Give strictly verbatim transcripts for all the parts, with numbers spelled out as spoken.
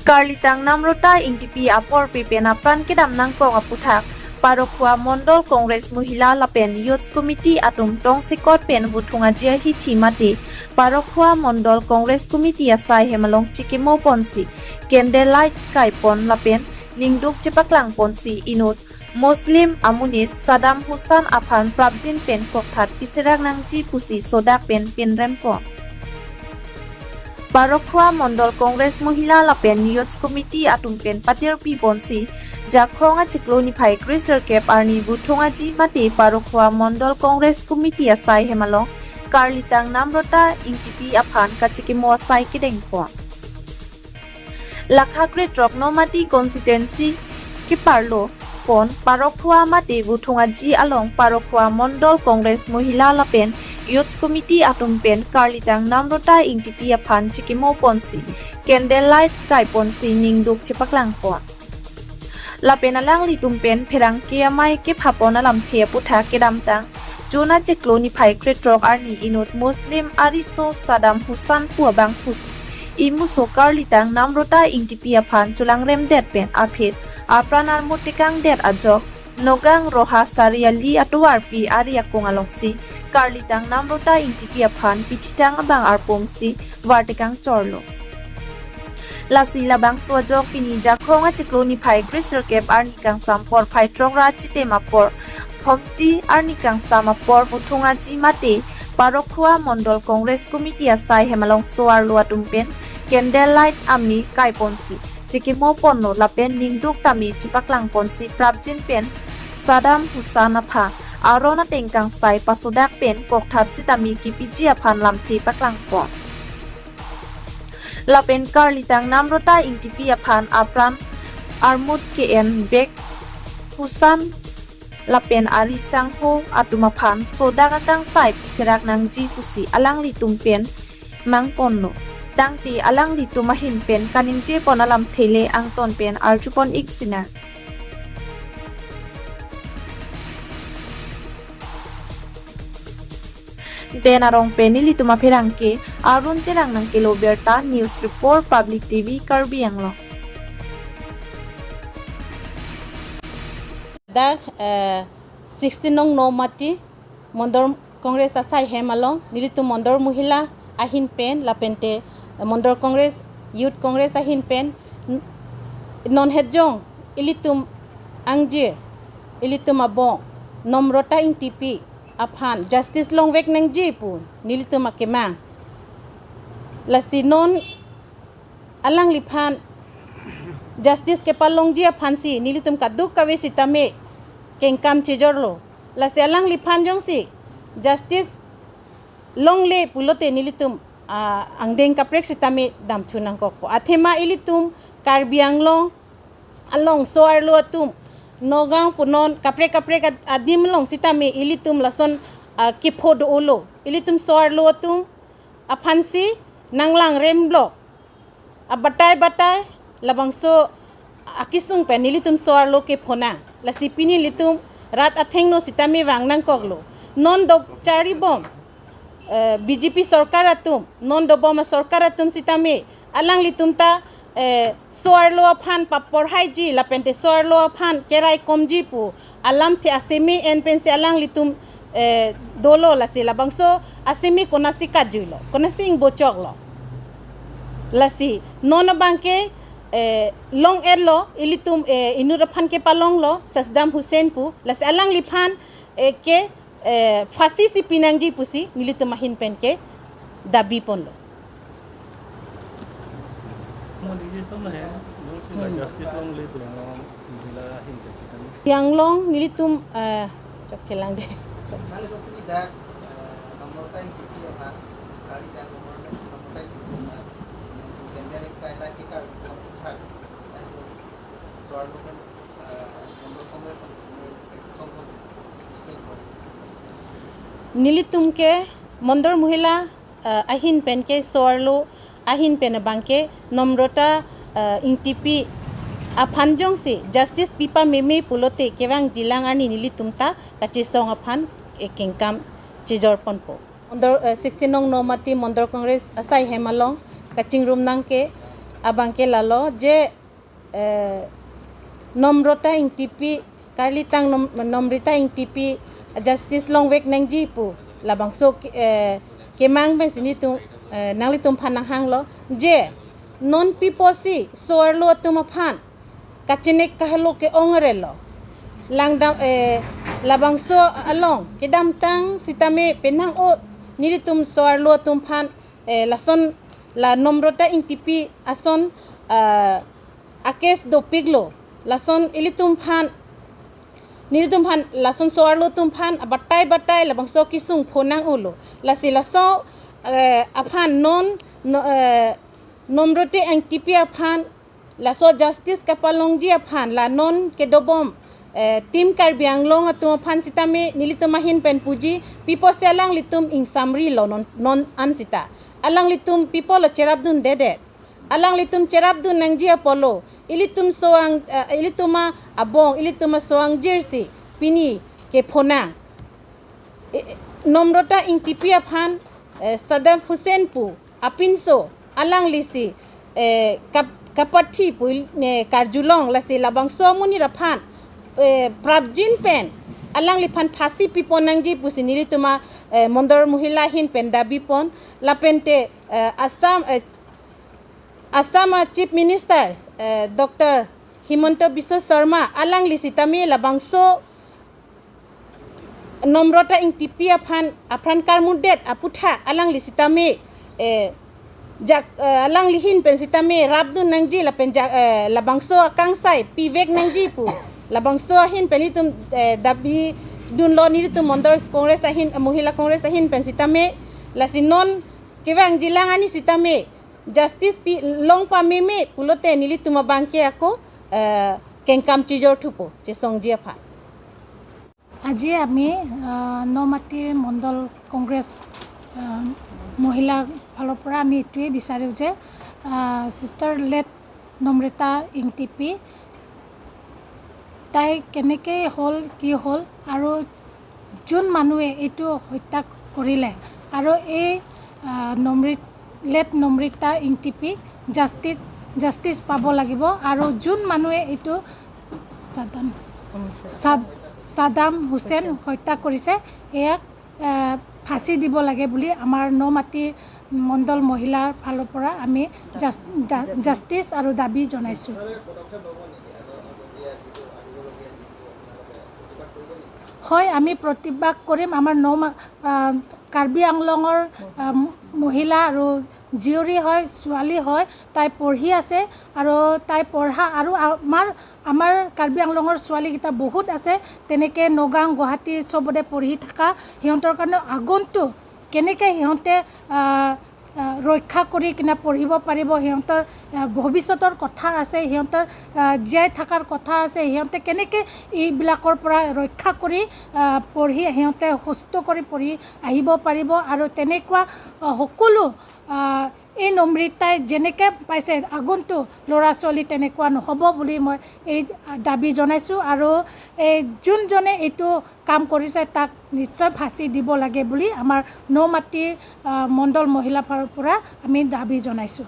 Karlitang Namrata Ingtipi apor pe pen apran kedam nangkok aputhak, Parokhowa Mondol Congress Mohila lapen Youth Committee atum tongsekot pen Vuthung Aji ahithi mate Parokhowa Mondol Congress Committee asai hem along chikimo ponsi candle light kaipon lapen ningduk chepaklang ponsi inut Muslim amonit Saddam Hussain aphan prapjin pen kokthat piserak nangji pusi sodak pen pinrem pon. Parokhowa Mondol Congress Mohila lapen Youth Committee atum pen patirpi ponsi Jakhong achiklo niphai kresirkep arni Vuthung Aji mate Parokhowa Mondol Congress Committee asai hem along Karlitang Namrata Ingtipi aphan kachikimo asai kedeng pon. Lakha krethrok Nomati constituency keparlo pon Parokhowa mate Vuthung Aji along Parokhowa Mondol Congress Mohila lapen Youth Committee atum pen Karlitang Namrata Ingtipi aphan chikimo ponsi candle light kaiponsi ningduk chepaklang pon. Lapen alanglitum pen pherangke amei kepha pon alamthe aputhak kedamtang June achiklo niphai krethrok arni inut Muslim ariso Saddam Hussain pu abang pusi imuso Karlitang Namrata Ingtipi aphan cholangrem det pen aphi apran armut tekang det ajok Nagaon Roha Sariali atovarpi ari akung alongsi Karlitang Namrata Ingtipi aphan pithitang abang arpumsi var tekang chorlo. Lasi labangso ajok pini Jakhong achiklo niphai kresirkep arni kangsam porphai throk ra chitim apor, Phomti arni kangsam apor Vuthung Aji mate Parokhowa Mondol Congress Committee asai hem along so-arlo atum pen candle light amei kaiponsi chikimo ponlo lapen ningduk tame chepaklang ponsi prapjin pen Saddam Hussain aphan aron ateng kangsai pasodak pen kokthat sitame kipiji aphan lamthe paklang pon. Lapen Karlitang Namrata Ingtipi aphan apran armut ke-en bek Hussain lapen ari sangho atum aphan sodak akangsai piserak nangji pusi alanglitum pen mang ponlo. Tangte alanglitum ahin pen kaningje pon alamthe le angton pen arju pon ik sinang. Den arong pen nelitum apherangke Arun Terang nangkelo birta, News Report, Public T V, Karbi Anglong. Dak, eh, sixteen nong Nomati Mondol Congress asai hem along nelitum Mondol Mohila ahin pen lapente, eh, Mondol Congress, Youth Congress ahin pen n-, non hejong ilitum angjir, ilitum abong Namrata Ingtipi aphan justice longvek nangji pu nelitum akemang. Lasi non alangliphan justice kepalongji aphansi nelitum kadokave sitame kengkam chejorlo. Lasi alangliphan jongsi justice longle pulote nelitum, ah, angdeng kaprek sitame damthu nangkokpo. Athema ilitum Karbi Anglong along so-arlo atum, Nagaon punon kaprek kaprek ad-, adim along sitame ilitum lason, ah, kepho do-olo. Ilitum so-arlo atum aphansi nanglangrem blok abatai batai labangso akesung pen nelitum so-arlo kephonang. Lasi pini nelitum rat athengno sitame vang nangkoklo. Non do charibom, eh, B J P sorkar atum, non dobom asorkar atum sitame alanglitum ta, eh, so-arlo aphan paporhaiji lapente so-arlo aphan keraikomji pu alamthe aseme en pensi alanglitum, eh, dolo. Lasi labangso aseme konatsi katjuilo, konatsi ingbochoklo. Lasi non abangke, eh, long-etlo, ilitum, eh, inut aphan kepalonglo Saddam Hussain pu. Lasi alangliphan, eh, ke, eh, phasi si pinangji pusi nelitum ahin pen ke dabi ponlo. Mo digi som na hai, mo si la Hmm. justice longle pu Nagaon Mohila ahin pen sitame. Yang long nelitum, eh, chokchelang de. Nale ko pini dak, eh, Namrata Ingtipi aphan, Karlitang Namrata Ingtipi aphan, candle kaila ke kar thak, ai to so-arlo kan, eh, Mondol Congress kan, eh, action kan, Nelitum ke Mondol Mohila, eh, ahin pen ke so-arlo ahin pen abangke Namrata, eh, Ingtipi aphan jongsi justice pipameme pulote kevangjilang arni nelitum ta kachesong aphan, eh, kengkam chejor ponpo. Mondol, eh, sixteen nong Nomati Mondol Congress asai hem along kachingrum nangke abangke lalo je, eh, Nomrita Ingtipi, karlitang Nom-, Nomrita Ingtipi justice longvek nangji pu labangso ke-, eh, kemang pensi nelitum, eh, nanglitumphan nanghanglo je non pi apotsi so-arlo atum aphan kachenek kahelo ke-ong arelo. Langdam, eh, labangso along kedamtang sitame penang-o nelitum so-arlo atumphan, eh, lason la Nomrita Ingtipi ason, ah, a-case dopiklo. Lason ilitumphan, nelitumphan, lason so-arlo atumphan batai batai labangso kesung phonang ulo. Lasi laso, eh, aphan non, no, eh, Nomrita Ingtipi aphan laso justice kapalongji aphan la non kedobom, eh, Team Karbi Anglong atum aphan sitame nelitum ahin pen puji, pi apotsi alanglitum ingsamrilo non, non an sita. Alanglitum pi apotlo cherapdundedet. Alanglitum cherapdun nangji apotlo ilitum so-ang, eh, ilitum abong, ilitum so-ang jirsi pini kephonang. Eh, Nomrita Ingtipi aphan, eh, Saddam Hussein pu apinso alanglisi, eh, kap-, kapathi pu, eh, karjulong, lasi labangso amonit aphan, eh, prapjin pen alangliphan phasi pipon nangji pusi nelitum, eh, Mondol Mohila ahin pen dabi pon. Lapente, eh, Assam, eh, Assam a Chief Minister, eh, Doctor Himanta Biswa Sarma alangli sitame labangso Nomrita Ingtipi aphan, apran karmudet aputhak alangli sitame, eh, jak, eh, alangli ahin pen sitame rapdun nangji lapen jak, eh, labangso akangsai pivek nangji pu labangso ahin pen itum, eh, dabi dunlo nelitum Mondol Congress ahin, Mohila Congress ahin pen sitame. Lasi non kevangjilang ani sitame justice pi long pameme pulote nelitum abangke ako, eh, kengkam chijor thupo chesongji aphan. আজি আমি, আহ, নমাটি মণ্ডল কংগ্ৰেছ, আহ, মহিলাৰ ফালৰ পৰা আমি এইটোৱে বিচাৰোঁ যে, আহ, sister late নম্ৰিতা ইংতিপি তাই কেনেকৈ হ'ল, কি হ'ল, আৰু যোন মানুহে এইটো হত্যা কৰিলে আৰু এই, আহ, নম্ৰিত-, লেট নম্ৰিতা ইংতিপি জাষ্টিছ, জাষ্টিছ পাব লাগিব। আৰু যোন মানুহে এইটো চাদাম, চাদ-, চাদাম হুছেইন হত্যা কৰিছে, এয়াক, আহ, ফাঁচী দিব লাগে বুলি আমাৰ নমাটি মণ্ডল মহিলাৰ ফালৰ পৰা আমি জাছ-, জা-, জাষ্টিছ আৰু দাবী জনাইছোঁ। হয়, আমি প্ৰতিবাদ কৰিম। আমাৰ নমা-, আহ, কাৰ্বি আংলঙৰ, আহ, মহিলা আৰু জীয়ৰী হয়, ছোৱালী হয়, তাই পঢ়ি আছে আৰু তাই পঢ়া আৰু আমাৰ, আমাৰ কাৰ্বি আংলঙৰ ছোৱালীকেইটা বহুত আছে, তেনেকে নগাঁও, গুৱাহাটী চবতে পঢ়ি থকা, সিহঁতৰ কাৰণে আগন্তুক কেনেকে সিহঁতে, আহ, আহ, ৰক্ষা কৰি কিনে পঢ়িব পাৰিব, সিহঁতৰ, আহ, ভৱিষ্যতৰ কথা আছে, সিহঁতৰ, আহ, জীয়াই থকাৰ কথা আছে, সিহঁতে কেনেকে এইবিলাকৰ পৰা ৰক্ষা কৰি, আহ, পঢ়ি সিহঁতে সুস্থ কৰি পঢ়ি আহিব পাৰিব। আৰু তেনেকুৱা, আহ, সকলো, আহ, এই নম্ৰিতাই যেনেকে পাইছে আগন্তুক ল'ৰা ছোৱালী তেনেকুৱা নহ'ব বুলি মই এই দাবী জনাইছোঁ। আৰু এই যোনজনে এইটো কাম কৰিছে তাক নিশ্চয় ফাঁচী দিব লাগে বুলি আমাৰ নমাটি, আহ, মণ্ডল মহিলা ফালৰ পৰা আমি দাবী জনাইছোঁ।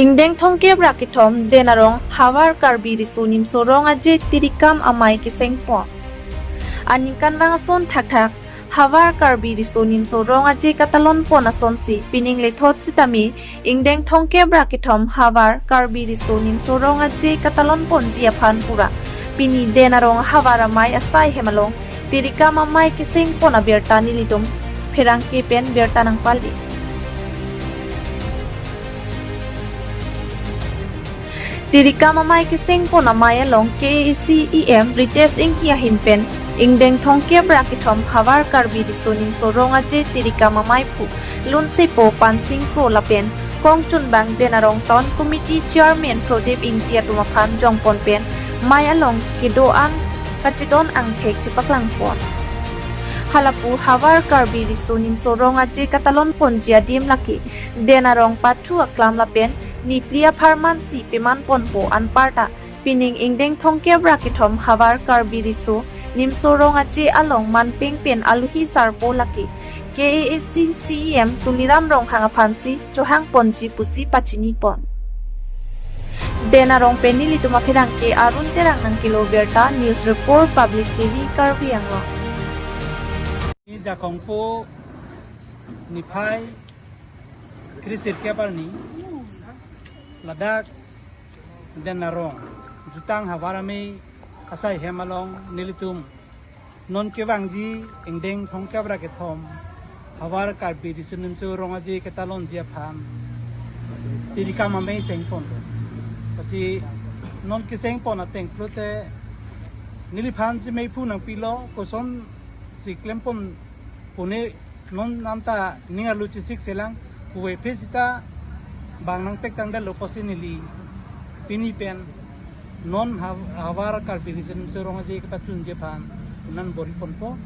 Ingdeng thomkep ra kethom Denarong Havar Karbi Riso Nimso Rong Aje Tirikam Amei kesengpon. Aningkanvang ason thakthak Havar Karbi Riso Nimso Rong Aje katalonpon asonsi pining lethot sitame ingdeng thomkep ra kethom Havar Karbi Riso Nimso Rong Aje katalonponji aphan pura pini Denarong Havar Amei asai hem along Tirikam Amei kesengpon abirta nelitum pherangke pen birta nangpali. Tirikam Amei kesengpon amei along K A A C E M Ritesh Enghi ahin pen ingdeng thomkep ra kethom Havar Karbi Riso Nimso Rong Aje Tirikam Amei phu Lunsepo Pansing Kro lapen kongchunbang Denarong Town Committee Chairman Prodip Ingti atum aphan jongpon pen mei along kedo-an kachedon angthek chepaklangpon. Halapu Havar Karbi Riso Nimso Rong Aje katalonponji adim lake Denarong pathu aklam lapen nipli apharmansi pemanponpo anparta pining ingdeng thomkep ra kethom Havar Karbi Riso Nimso Rong Aje along manpeng pen aluhi sarpo lake K A A C C E M Tuliram Ronghang aphansi chohang ponji pusi pachini pon. Den Arong pen nelitum apherangke Arun Terang nangkelo birta, News Report, Public T V, Karbi Anglong. Ni Jakongpo niphai kre-sirkep arni ladak Den Arong jutang havar amei asai hem along nelitum non kevangji ingdeng thomkep ra kethom havar Karbi Riso Nimso Rong Aje ketalonji aphan tirikam amei seng ponlo. Lasi non keseng pon ateng pulote neliphan si meiphu nangpilo, kosonsi klem pon pune non anta ning arlo chesik selang, puvoiphit sita bang nangpek tangdetlo pusi neli pini pen non ha-, havar Karbi Riso Nimso Rong Aje kepachunji aphan unan bor-i ponpo.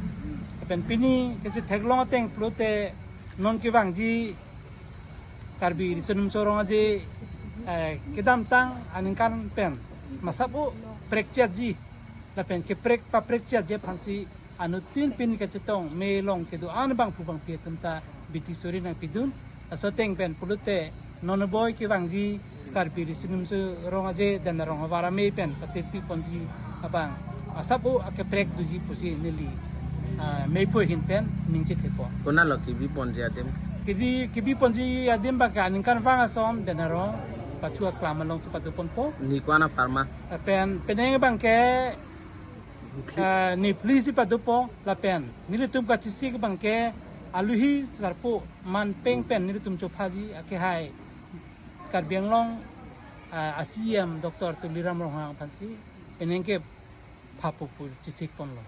Lapen pini kachetheklong ateng pulote non kevangji Karbi Riso Nimso Rong Aje, eh, kedamtang aningkan pen masap u prekchetji lapen keprek paprekchetji aphansi anuttin pini kachetong mei along kedo-an abangphu bangpi atum ta biti suri nangpidun. Laso ateng pen pulote non boi kevangji Karbi Riso Nimso Rong Aje Den Arong havar amei pen patirpi ponji abang asap u akeprek doji pusi neli, ah, meiphu ahin pen ning chethe pon. Konatlo kebi ponji adim? Kebi, kebi ponji adim abang ke aningkanvang ason Den Arong pathu aklam alongsi pado ponpo. Ni ko-an apharman? Lapen penang abang ke, ah, ni phli si padopo lapen nelitum kachesik abang ke aluhi sarpo manpeng pen nelitum chophaji akehai Karbi Anglong, ah, a C E M Doctor Tuliram Ronghang aphansi penang ke phapo pu chesik ponlo.